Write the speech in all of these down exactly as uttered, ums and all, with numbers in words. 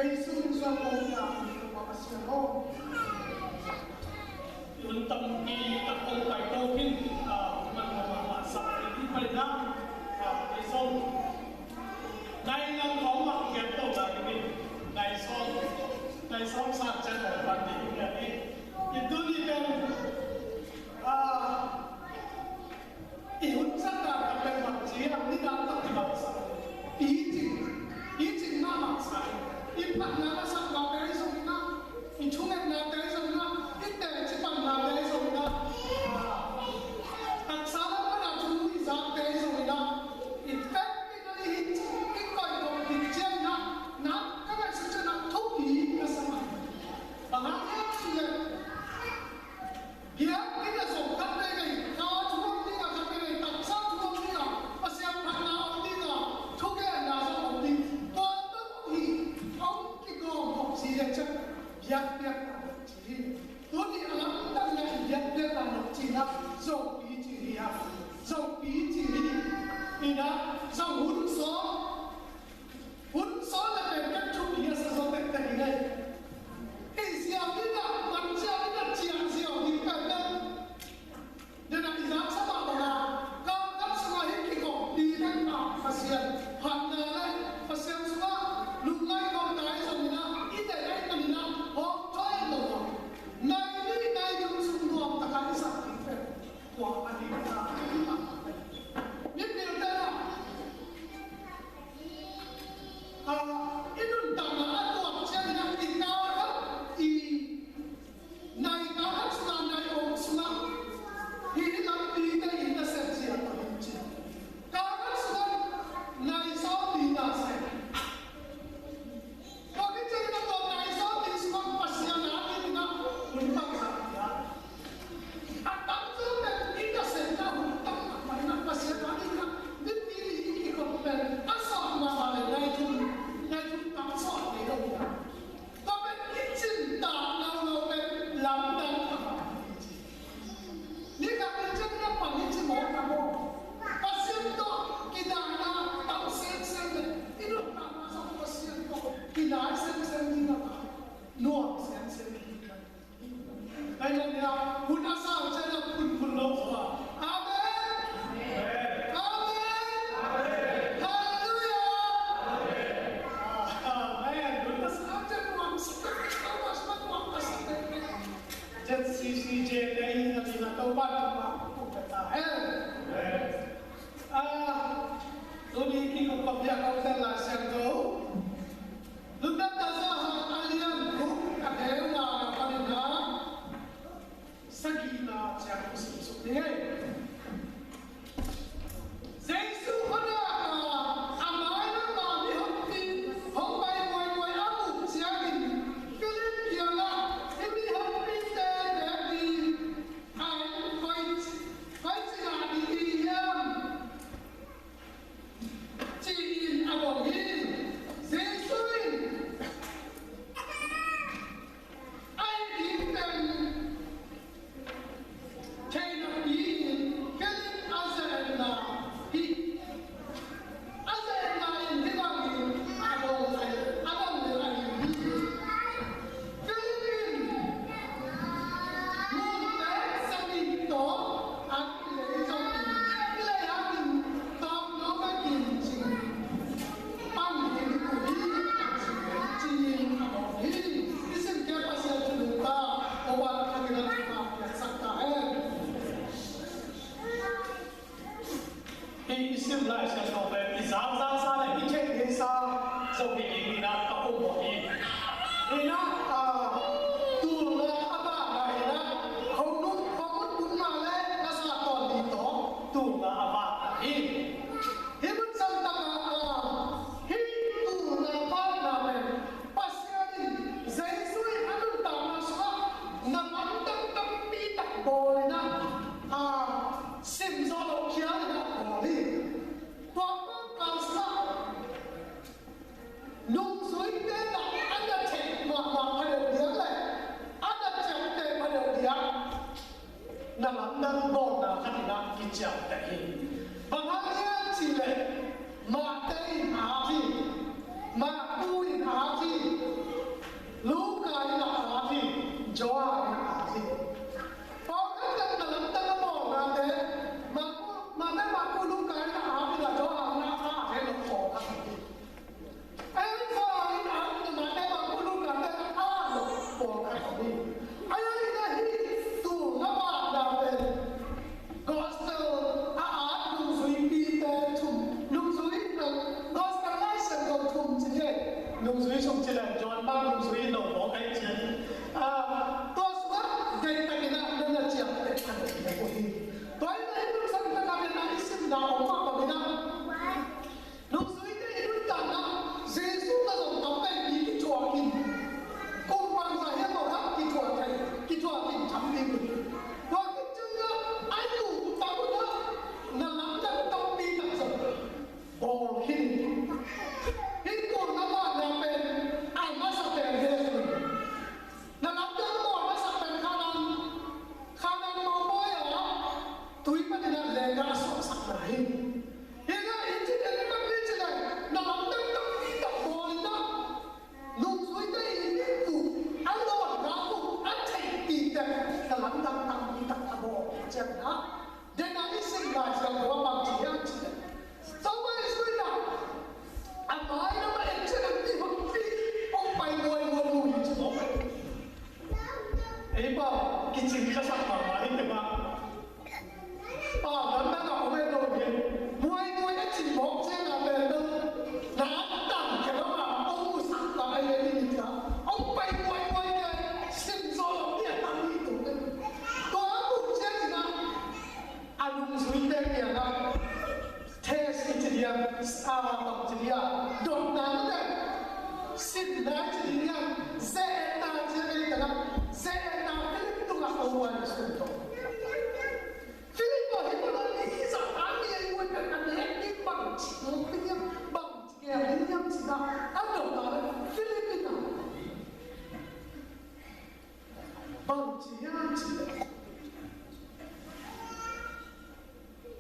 Jesu in suan ko, Topa Pasian aw. Hun tampi tak hong pai to khin, a, man mahmah sak i pai na, a, i song. Nai lang khawng mah kiat to lai ni. Nai sawm, nai sawm sa ciang hong pan ding hi. I tuni pen, a, i hun zat dan a pen bang ci hiam, nidang tak kibang sa. Picing, picing mahmah sa. I phatna, a saknate zong hi na, i thungetnate zong hi na, i teci pannate zong hi na, a, taksa lam pana thu i zakte zong hi na, i pekpina i hi, i koih gawp dik ciang hi na, na ka ngaihsut ciang na thupi ka sa mah. Bang hang hiam cih leh biakinn a zong khat veivei, ka thu om ding a, khat veivei taksa thu om ding a, Pasian phatna om ding a, thugenna zong om ding. Tua tawh hi, hong kigawm khop ci leh ciang biakpiakna nop ci hi. Tuni a lamdang leh biakpiakna nop cihna Zopi ci hi a, Zopi ci hi. Ina, zong hun sawm, hun sawm leh pen ken thupi a sa zaw tektek hi ngei. Kei ziau ding a, man ziau ding a, ciah ziau ding pen pen. Dena i zaksa mah bang a, kamkam sungah hih kikawmpi ding a Pasian phatna leh Pasian sungah lungngaih gawmna i zong hi na, i deih a i pan hi na, hawm thawh lo a, nai nih nai thum sung nuam takin i sak ding pen tua a ding a, i mah pen. Mipilte in a, a, i nuntakna a tuak ciangin a, i kal khat, i nai kal khat sungah, nai om sungah, hih lampite i nasep zia tawh hi ci. Kal khat sungah nai sawmli na sep. Tua khit ciangin a tua nai sawmli sungah Pasian a ding in a hun bangzah pia. A tamzaw pen i nasepna hun tam mahmah in a Pasian a ding in a mipi i kikhop pen a sawt mahmah leh nai thum, nai thum tam sawt ngei lo hi a. Tua pen i cin tak nawnawk pen lamdang a mah hi ci. Ni khat ni ciang na pan hi ci mawk a maw. Pasian tawh kinaina tam semsem leh i nuntakna zong Pasian tawh kinai semsem ding a, nuam semsem ding a. Ahi zongin a, hun a sang ciang a phunphun lo zaw a. Amen. Amen. Halleluiah. Amen. Hun a sang ciang a nuam sa, nuam sa, nuam sa. Z C C J te in a ding a Topa in a pumpe ta hen. Amen. A, tuni kikupkop ding a Lai Siangtho, Lungdamna Za a lian guk a neu nga na panin a sagihna ciang i simsuk ding hi. Jesu khuadak a, a mailam ah mihonpi hong pai muaimuai a muh ciangin Philip kiangah, hih mihonpite bek in a koi, koi ci ngah ding i hiam? Ci-in a dong hi. Jesu in a it ding pen thei napi-in Philip a ze-etna hi. A ze-etna in hih bangin a dong ahi, a dong lel ahi hi. Philip in nunte sagih tawh an i lei zongin, i lei hangin tawm no bek in cing pan ding uh hi, ci-in a dong hi. I simkhiat Pasian thu nungta, a wan a thangin a thangah piaksak ta hen. Hih i sim Lai Siangtho pen i zak zaksa le i theih theihsa zo hi ding in a ka um mawk hi. Hi in a, a, tulna a vak na hi in a, khuanung, khuanung bukna le na sa tawn ding tawh tulna a vak na hi. Hih mun sang tak a, a, hih tulna vakna pen Pasian in Jesu in a nuntakna sungah na mantam tampi tak bawl in a, a, sim zawh loh khial in a bawl hi. Tua pawlkal sungah nungzuite lah a na theih mahmah pha deuh diak le a na ciamteh pha deuh diak na lamdang bawlna khat in a kiciamteh hi. Bang hang hiam cih leh Mate in a ak hi. Marku in a ak hi. Nungzui sung ci leng John Mark nungzui no mawk ahi cian. Ah, tua sungah deihtakin ah na na ciam tek a deih tek uh hi. Tua hi na hi nungzui na ka pen a i simna om mah bangin ah nungzuite i nuntakna Jesu ka zong tam veipi kithuah in. Kum bangzah hiam aw khat kithuah thei, kithuah in tham ding uh. Tua khit ciangin ah a i kum tam uh ah na lamdang tampi tak zong bawl khin. Hih kum na mahna pen a masa pen hi. Na lamdang bawl masa pen Kanaan, Kanaan mawhbawi ah tui panin ah leenggah a suahsakna hi. Hi na in ci den bang hi ci leng na lamdang tampi tak bawl in ah nungzuite in mipuk a lawnna uh a theihpih teh na lamdang tampi tak a bawl ciangin ah. Dena i sim lai siang tua bang ci hiam ci leh, Topa Jesu in ah a mai lam ah en ciang an ti hong pi hong pai muaimuai uh hi ci mawk. Ei pa kicing ka sak mahmah hi te mah. Pa lam na ka om en lo hi. Muaimuai a ci mawk ciang a pen lo. Na tang khe lo ma hong musak ta ai le ni ta. Hong pai muaimuai kei sim zo lo ni a tang ni tu. Tua a mu ciang in ah a nungzuite kiangah test i ci diam, a bang ci diam, dotna na deuh, sinna i ci diam, ze-etna ci a kei tangah, ze-etna Philip tungah a huan a sun tawh. Philip aw hi tawh na i zah a mi a i huan a nek ding bang ci, bang ci, bang ci, bang ci, a dotna Philip in ah bang ci hiam ci leh,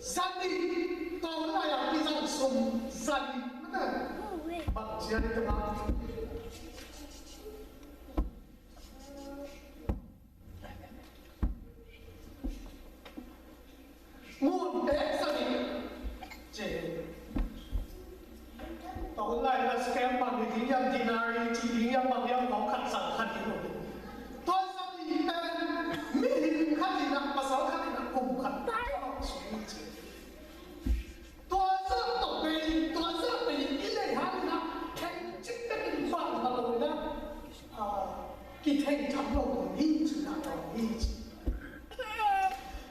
zanih, tua hun lai-a kizang sum zanih mate. Bang ci hiam ci leh, ngun pek zanih ci hi. Tua hun lai-a scam bang hi ding hiam, denarii ci ding hiam, bang hiam, khat zang khat hi lo. Tua zanih pen mihing khat in ah, pasal khat in ah kum khat tak a lawh sung hi ci. Tua zah tawh pen, tua zah pen i lei hang in ah thei cik takin bang a lo in ah, ah, kithei tham lo hi ci na lo hi ci.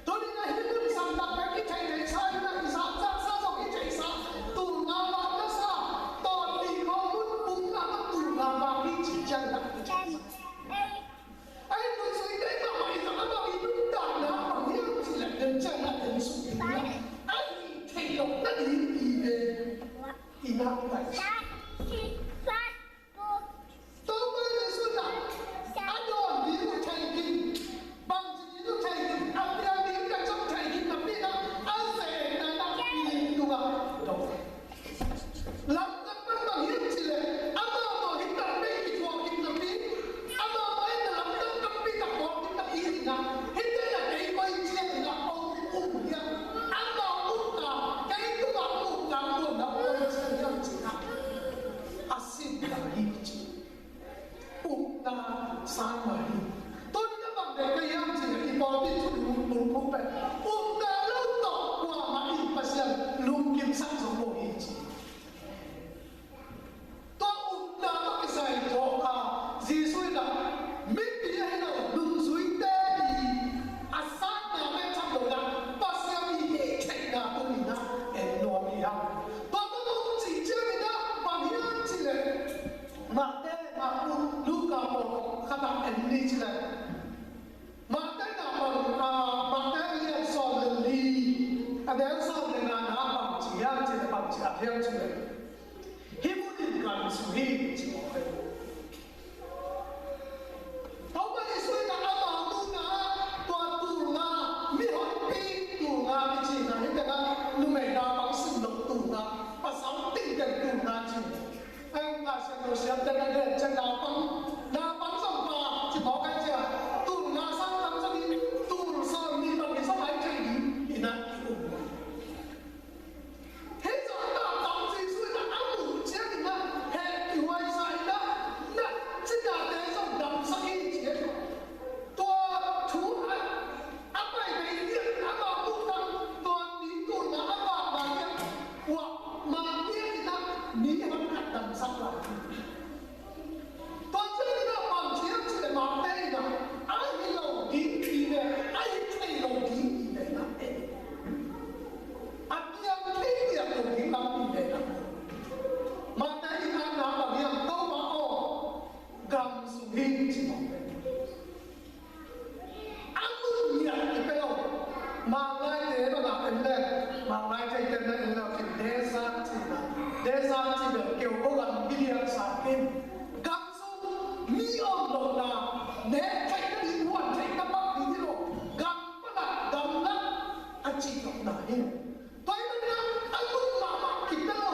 Tuni na hih hun sang tak pen kithei thei sa in ah i sa, sa, sa zong kithei sa, tul nga vak na sa, tawlpi khawng mun pum nga vak tul nga vak hi ci ciang in ah kithei sa. Ai, nungzuite mahmah i zang a bang i nuntakna bang hiam cih leh den ciang a den suk ding a, a hih theih loh nading i ve i nak lai. Topa Jesu in a dawn ding uh thei khin, bang ci ding uh thei khin, a piang ding ka zong thei khin napi in a, a ze-etna in a mi tungah dong. Lamdang pan bang hiam cih leh amau tawh hi tak bei kithuah khin napi, amau tawh hi na lamdang tampi tak bawl khin napi hi na, hi te na kei koi ciang na ong um hiam, amau um ta, kei tungah um ta, tua na koi ciang hiam cih na a sin na hi ci. Upna sang mah hi. Tun na bang dek ka hiam cih leh i pawlpi thu lungphuk pen upna lo tawh kuamah in Pasian lungkimsak zo lo hi ci. Tua upna mah kisai tawh kha Jesuh in a mipi ahi lo nungzuite i a satna pen tham lo in a Pasian i hih theihna tungin a en nuam hi hang. Tua bang hong cih ciangin a bang hiam cih leh Matthai, Marku, Luka pawl khat ah en ni ci leh. Matthai na bang, ah, Matthai lian San ci bel keu ko gam hi lian sa ken. Gam sung mi om lohna nek theihna ding, huan theihna bang ding hi lo. Gam pan a gam lak a cih lohna hi. Tua ahih manin a ngun mahmah kik ta lo.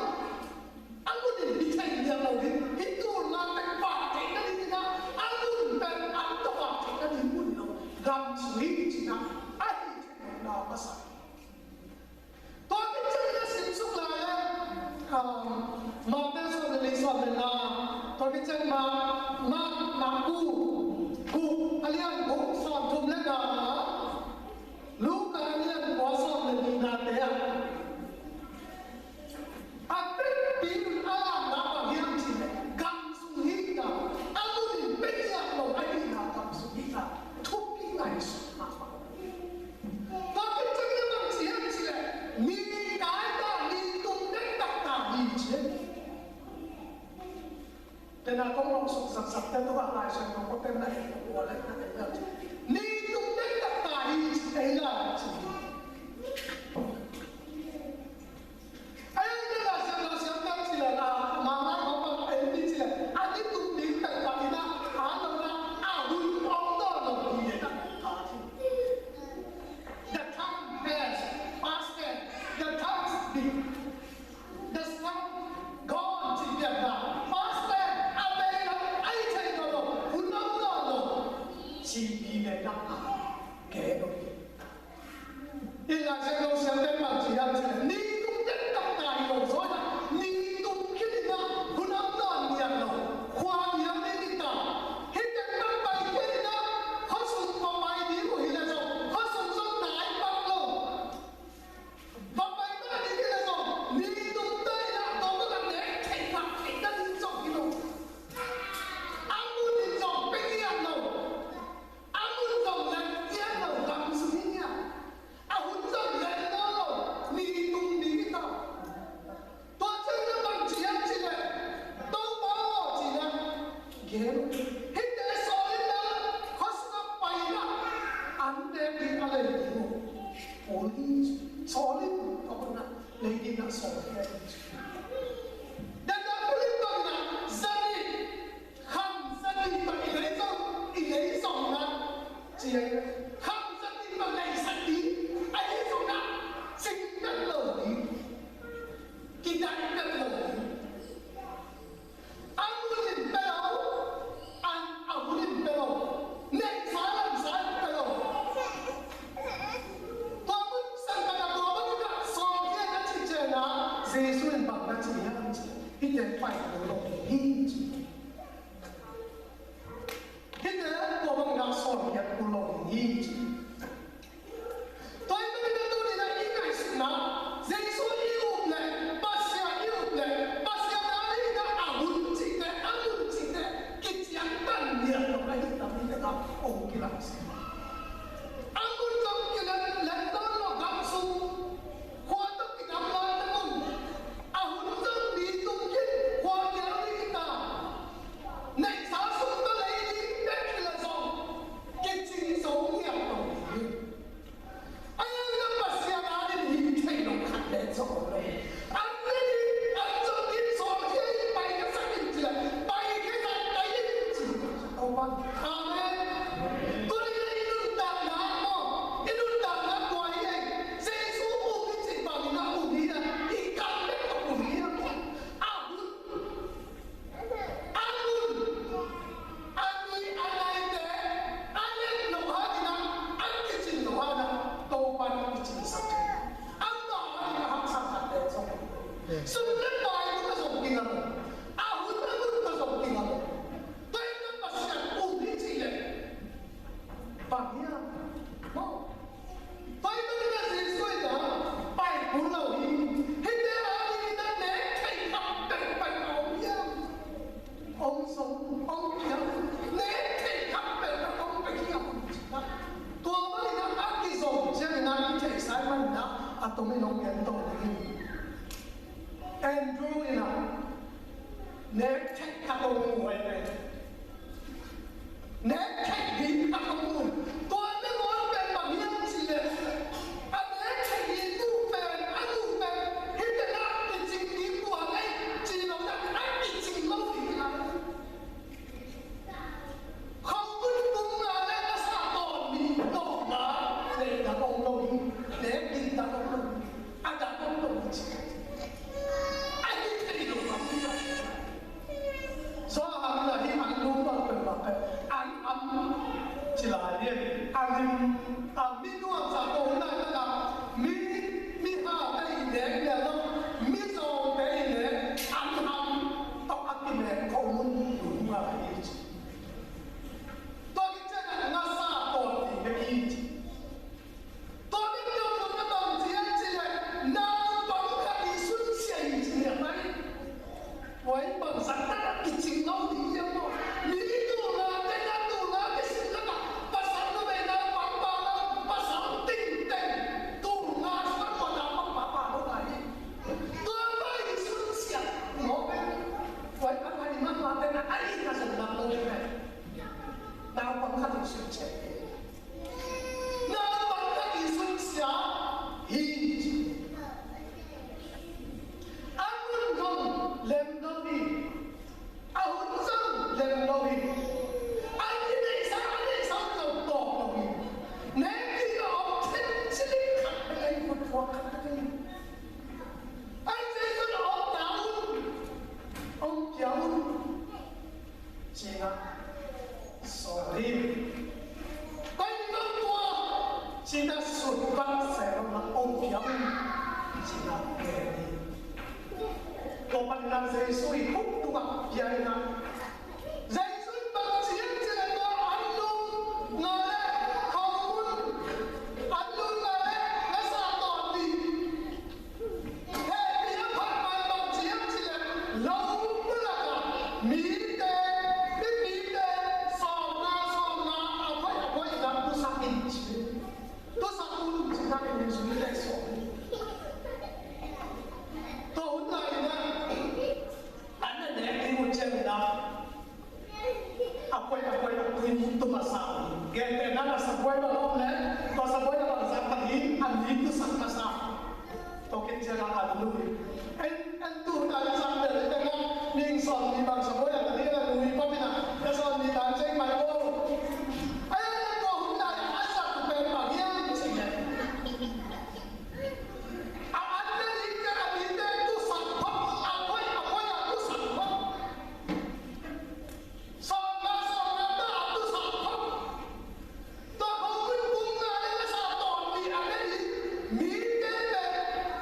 A ngun in hi thei lian lo ding. Hih tulna pen pah theihna ding in a, a ngun pen a tawh pah theihna ding ngun hi lo. Gam sung hi ci-in a, a hi thei lohna masa. Tua khit ciangin a sim suk lai e, um, Mate sawm le li, sawm le nga. Tua khit ciangin Mark, Mark, Mark guk, guk, a lian guk, sawm thum le nga. Luka a lian kua, sawm le nihna te ah. A tekpi in a lamna bang hiam cih leh gam sung hi ta, a ngun in pia ngiat lo ahihna gam sung hi ta. Thupi ngaihsut mahmah. Tua khit ciangin bang ci hiam cih leh, ni kai ta, ni tum dektak ta hi ci. Tua na kong lawh suk zakzak te tua Lai Siangtho ko pen na hi tua leh na hi tua ci. Ni tum dektak ta hi ci, hi la ci. Ai, ai, na siam, na siam, na ci le na, ma, ma, ma, ma, ai, ni ci le, a ni tum ding tak tak ina, a lo na, a hun ong do lo hi le na, a ci. The time has passed, the time is big. The son gone ci le na, past tense, a bei lo, ai thei lo, hun ong do lo, ci hi le na, ke lo. Hih Lai Siangtho siamte bang ci hiam cih leh, ni tum dektak ta hi lo zaw in a, ni tum khit in a, hun ong dawn ngiat lo, khua ngiat ding hi ta. Hih teng bang pai khit in a, khuasung va pai ding uh hi leh zong, khuasung zong nai pak lo. Va pai mah ding hi leh zong, ni tum ta in a, tua bang a nek theih ngah theih ta ding zong hi lo. A ngun in zong pia ngiat lo. A ngun zong leh ngiat lo, gam sung hi ngiat. A hun zong leh nawn lo, ni tum ding hi ta. Tua ciang na bang ci hiam cih leh, Topa aw ci na, gen, hihte sawl in na, khuasung ah pai in a, an nek ding a lei ding uh. Paul in sawl in, tua bang a lei ding a sawl in. Dan a Philip bang na, zani, kham zani tawh i lei zong, i lei zong na, ci hi. Kham zani tawh lei zani, a lei zong na, cing pen lo hi. Kidai pen lo hi. A ngun in pia lo, a, a hun in pia lo. Neihsa lamsa in pia lo. Tua mun sang ka na tua bang ka sawm hi a na ci ciang a, Jesu in bang na ci hiam ci. Hihte pai kul lo hi ci. Hihte tua bang na sawm hi a kul lo hi ci. Tua ahih manin a tuni in a i ngaihsutna, Jesu i up leh, Pasian i up leh, Pasian a ding in a hun cihte, a mun cihte, kiciangtan ngiat lo ahih lam in a hong kilangsak. A mun zong kilem lem nawn lo, gam sung, khua tawh kidam nawn lo mun. A hun zong ni tum khin, khua kial ding hi ta. Neihsa sum tawh lei ding bek hi leh zong, kicing zo ngiat lo hi. Ahi zongin Pasian adingin hing thei lo khat le zong om lo. An ne ding, an zong ding, sawlkhia in pai ka sak in ci leh, pai khia zah pai in ci. Topa, amen. Tuni in i nuntakna maw, i nuntakna tua hi ei. Jesu um i cih bangin a um hi a, i kam bek tawh um hi a. A hun A ngun, a ni a naite, a let loh hatin a, a kicin loh hatin a, Topa in a kicin sak. Amah hatin a haksa khat te zong. Sum le pai tawh zong kingam. A hun a ngun tawh zong kingam. Tua in a Pasian um hi ci. A, mi nuamsa ko hun lai takah mi, mi hate i nek lel lo, mi zawngte i nek an ham tawh a kinek khomun hun lai hi ci. Tua khit ciangin ngasa tawh ti bek hi ci. Tua ding dong nung a tawng ciang ci leh naupang khat i sunsia hi ci leh mai. Tua in bangzah tak a kicing lo ding hiam maw? Mi tulna te na tulna kisim lakah pasal numei naupang pa lo, pasal tingteng tulna sungah tua naupang pa pa lo lai hi. Tua pa i sunsia maw pen? Tua in a lai mahmah te na a i ka zong nak lo hi pen. Naupang khat i sunsia hi. Naupang khat i sunsia hi. A mun zong lem lo hi. A hun zong lem lo hi. A i neihsa, a neihsa zong tawk lo hi. Nek ding a om thei cil khat a ngai khut phuak khat a ngai. A i neihsa a om ta un, om pia un. Cina, sorry. Koi nong tua, cina sut bat se lo na ong piang. Cina keni. Ko pan na Jesu i kuk tu bak piang na. Jesu bak ciang cina tua an lung ngale, kau un an lung ngale, ngasa tua ti. Hehpih a phat man bang ci hiam cih leh, lo pulak a mite, mipite sawmnga, sawmnga a phoih, a phoih in a tusak in ci. Tusak un ci, na in mite sawm. Tua hun lai in a, an na nek ding uh ciangin a, a phoih, a phoih, a phoih, tu masa. Gentehna na sabuai bang om leh, tua sabuai na bang zat pahih, a nih tusak masa. Tua khit ciangin a lui. En, en tu na zat bel, en na ning sawm nih bang sabuai a ta nih a lui pah pi na, na sawm nih bang ceng mai ko. Ai, tua hun na a zat pen bang hiam cih leh. A an na nih te, a nih te tusak phot, a phoih, a phoih a tusak phot. Sawmnga, sawmnga ta a tusak phot. Tua khong mun bung nga le ngasa tawh nih a nei mite pen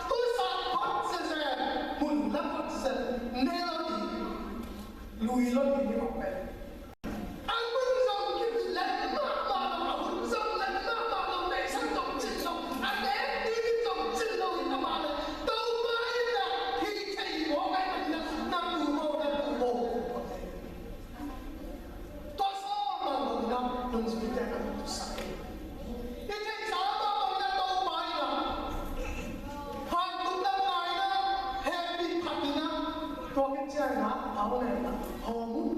tusak phot zezen, mun la phot zezen, ne lo ding, lui lo ding hi mawk pen. A mun zong kilet mahmah lo, a hun zong let mahmah lo, neihsa zong cin lo, a nek ding zong cin lo hi ta mah le, Topa in na hih thei mawk ai mah hi na, na tu maw, na tu maw. Tua sawm bang bang na nungzuite na tusak hi. I theihsa bang bang na Topa in na. Hantupna ngai na, hehpih phat in na. Tua khit ciang na, au le na, hawm un.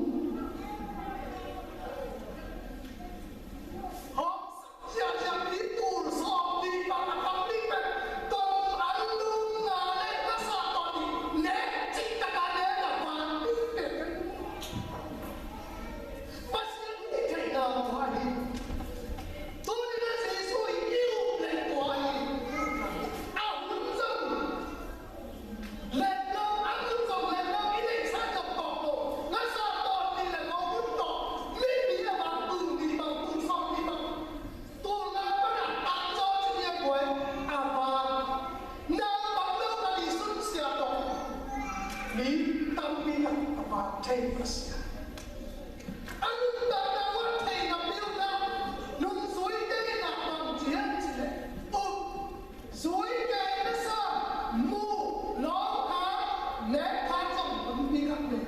Hawm Siasia mi tul sawm nih bang a tampi pen tong an lum nga le ngasa tawh nih nek cih tak a nek a vanpi pen. Pasian i theihna tua hi. Tuni na Jesu i i up le tua hi. A hun zong Let lo, a hun zong let lo, i neihsa zong tawh lo. Ngasa tawh ni le ko hun tawh. Mipi a bang tul ni bang tul sawm ni bang. Tul nga pan a tak zaw ci ni a buai. A bang. Naupang lo na i sunsia tawh. Mi tampi tak a bang thei Pasian. A nuntakna uh a theihna pilna. Nungzuite in a bang ci hiam cih leh. Up. Zui kei na sa, mu, lawng kha, nek kha zong hun pi khat nei.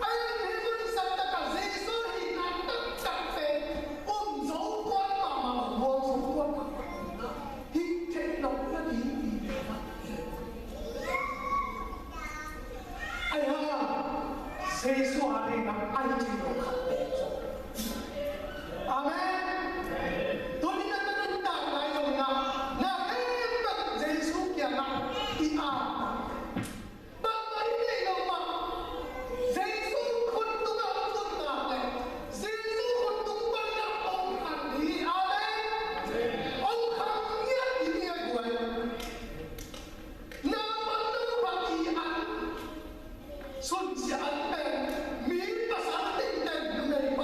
Ai, hih hun sak tak a Jesu hihna taktak pen um zo tuan mahmah, muang zo tuan mahmah. Hih theih loh na ding hi mahmah. Ai ha, Jesu a ding a ai thei lo khat peuh zo. Amen. Tuni na ka nuntak nai zong na, na khempeuh Jesu kiangah i at. Bangmah i neih loh mah, Jesu khut tungah hong tun nak leh, Jesu khut tung panin hong khang hi. Amen. Hong khang ngiat hi, ngiat guai. Naupang no bang i an, sunsia an pen mi pasal tengteng numei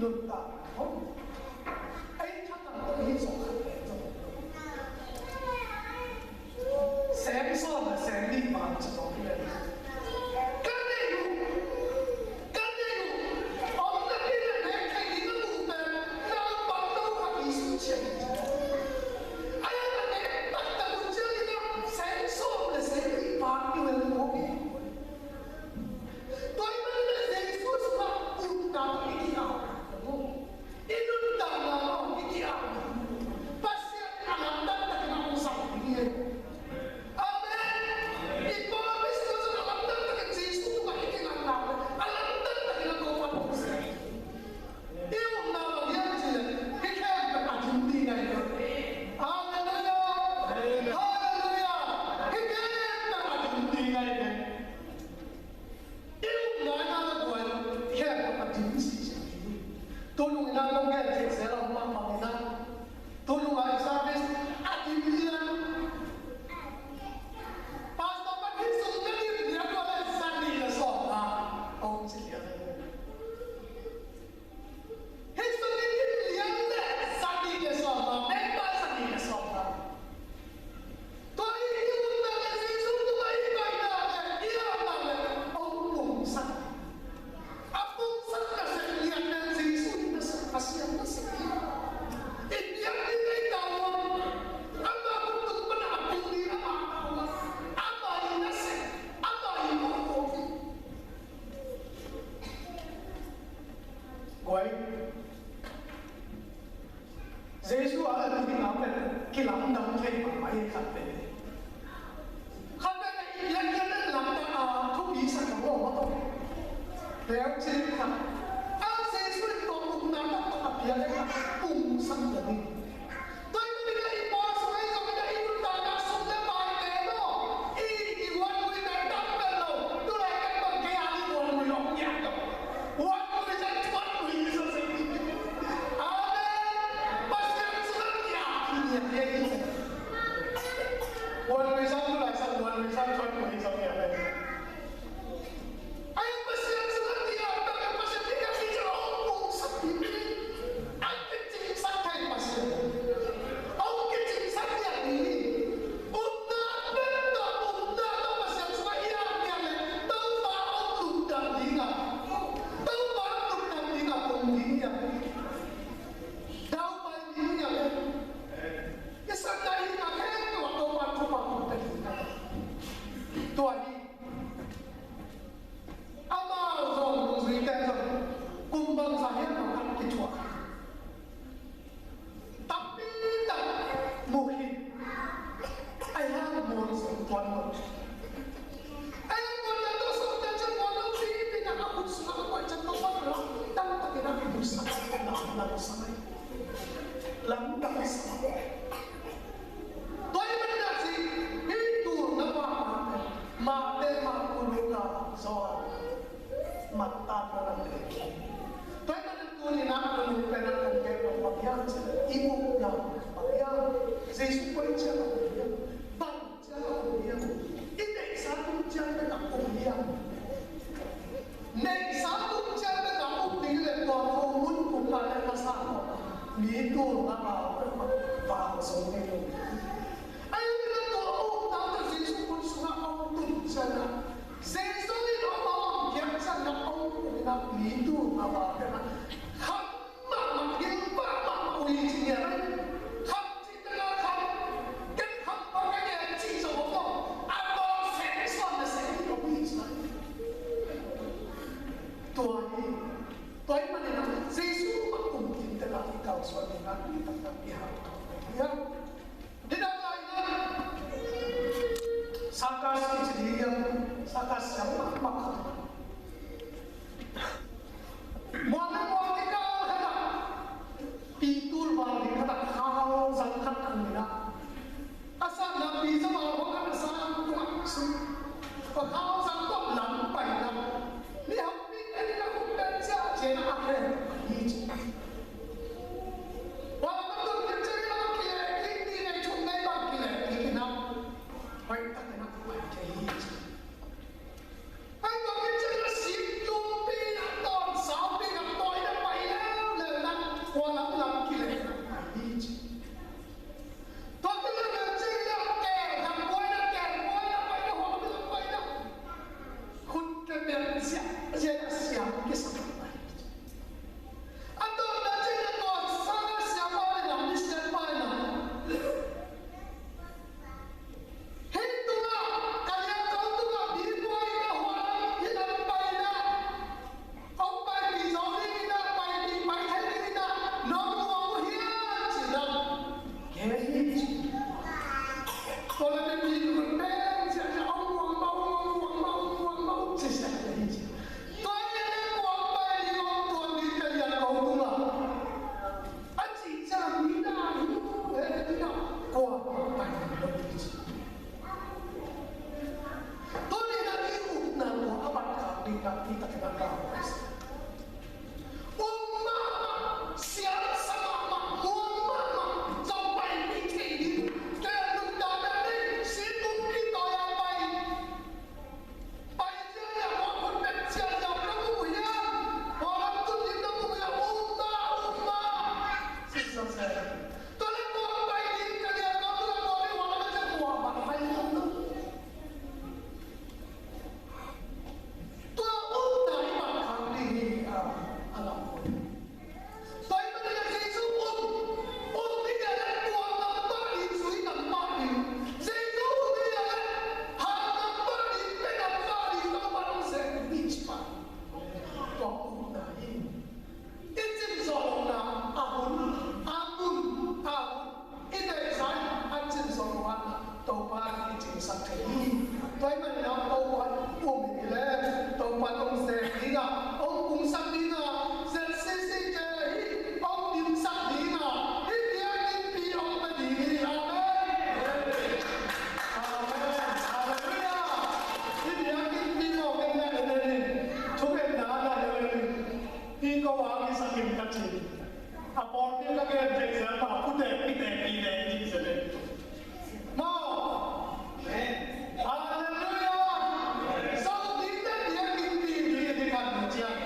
nuntak hong. Ei, thatang tawh hi zong khat pen zong. Seng sawm le seng nih bang ci zong hi pen. Ka nei uh, ka nei uh. Om na pi le nek thei ding a muh pen naupang no khat i sung ciang hi. Ai, a nek taktak uh ciangin ah seng sawm le seng nih bang i vel uh hi. Tua ahih manin ah Jesu sungah upna tawh i ki-apna, i nuntakna tawh i ki-apna, Pasian in a lamdang takin a hong zang ding hi. Amen. I promise tawh a lamdang takin Jesu tungah i kilang nak leh a lamdang takin a Topa tawh i zang. I upna bang hiam cih leh hih khempeuh a dim ding ahi ve. Halleluiah. Halleluiah. Hih khempeuh a dim ding ahi ve. I upna i na guai khempeuh a dim sihsih hi. Tunung in a kong gen thei zel a om mahmah in a, tunung a i service a dim lian. Pastor, hih sung ka dim lian tua leh za nih le sawm a, hong ci lian. Hih sung i dim lian leh za nih le sawm a, member za nih le sawm a. Tua i i upna le Jesu tungah i baihna le i apna le hong pungsak. A pungsak nasep lian le Jesu i nasep, Pasian nasep hi. I piak ding ei ta uh. Ama hong tung pan a pung ding ama ta uh. Ama i nasep, ama i mawhmawh hi. Guai, Jesu a a ding a pen kilamdang thei mahmah hi khat pen. Khat pen i piak lian pen lamdang a thupi sak a mawh mawh tawh. Leu cin khat. A Jesu in tua upna taktak a piak lian a pungsak ta ding. Tua ahih manin a i pawl sung ahi zongin a i nuntakna sum le paite maw, i, i vuannuite tam pen lo. Tulai ken bang kei a i vuannui om ngiat lo. Vuannui zong vuannui hi zaw seh. Amen. Pasian sungah i ap hi ngiat hi. Vuannui zong tulai zong vuannui zong vuannui hi zaw ngiat hi. Ai, Pasian sungah i ap tak leh Pasian i ap hi ciang hong pungsak ding hi. Hong kicingsak thei Pasian. Hong kicingsak ding hi. Upna pen tawh, upna tawh Pasian sungah i ap ding leh Topa hong lungdam ding a, Topa hong lungdam ding a pung ding hi. Daupai ding hi. I satna hihna khempeuh ah Topa thupha hong pia ding hi. Tua hi. Amau zong nungzuite zong kum bangzah hiam lo khat kithuah. Tampi tak mu khin. Ai hang muang zong tuan lo. Ai hang muang na to song ta chan muang lo pi pi na a khut sung a kuai chan to wan lo. Tam takin a khut sung a lam lam sang ai. Lam lam sang ai. Tua ahih manin a ci, hih tul na pha, Mate, Marku, Luka, Johan, Mata, na lam te. Tua ahih manin tuni na ka lung pen a kan gen nop bang hiam cih leh, i upna bang hiam, Jesu koi ciang a kum hiam, bang ciang a kum hiam, i neihsa tung ciang pen a kum hiam. Neihsa tung ciang bek a up ding leh tua khomun upna le masa tawh mi tul nga a vang zong hi lo. Ahi zongin tua upna tawh Jesu khut sungah a hong tun ciangin ah, Jesu in a hong giak ciangin ah a hong up in ah mi tul nga a vang kham mahmah, gil pah mahmah uh hi ci ngiat. Kham cih pen a kham, ken kham bang ka ngiat cih zong om lo. A bawl seng sawm le seng nih om hi ci. Tua hi, tua ahih manin ah Jesu mah kum kim tek a i kalsuan ding ah mi taktak i hau. Hiam? ka ci. A pawl ni ka gen thei zel mah, u tek, i tek, i tek, i tek. Maw? Halleluiah! Zong i tek i a kingpi ding i khan ni ciang,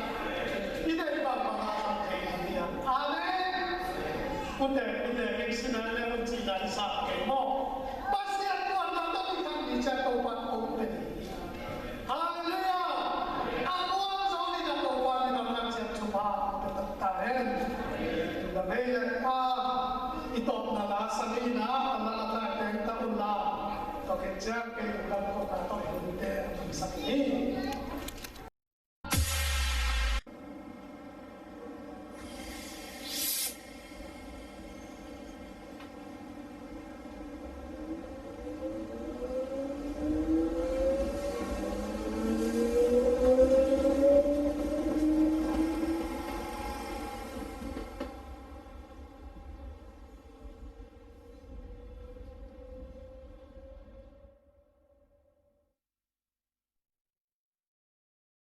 i tek bang bang a khan thei ding hi a. Amen. U tek, u tek, i sin a le u ci lai sa kei maw. Pasian muanna tawh i khan ni ciang Topa kong pe ding. Halleluiah! A muan zong in a Topa in a mangciat thupha pe tak ta hen. Tuna vei le pa, i tawpna la sang in a, a la la lai teng ta un la. Tua khit ciang kei lungdam ko ka tawh i hunte a tung sak ni.